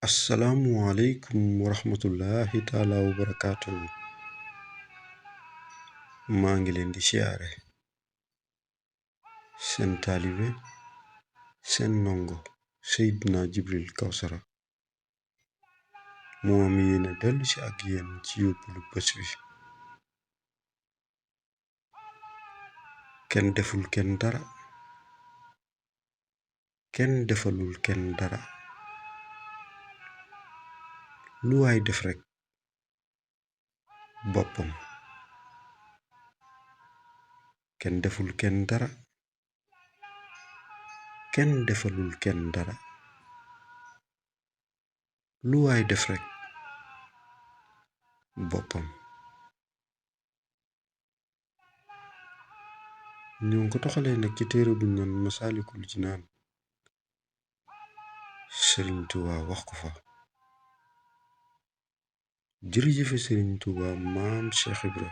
Assalamu alaikum wa rahmatullahi taala wa barakatuhu. maa ngi leen di siyaare seen taalibe seen ndongo Seydina Jibril Kawsara moo am yéene dellu si ak yéen ci yóbbalu bés bi. kenn deful kenn dara, kenn defalul kenn dara, lu waay def rekk boppam. kenn deful kenn dara, kenn defalul kenn dara, lu waay def rekk boppam. ñoo ngi ko toxalee nag ci téere buñ naan Masaalikul Jinaan. Sëriñ Tuubaa wax ko fa. jërëjëfe Sëriñ Tuubaa maam Cheikh Ibra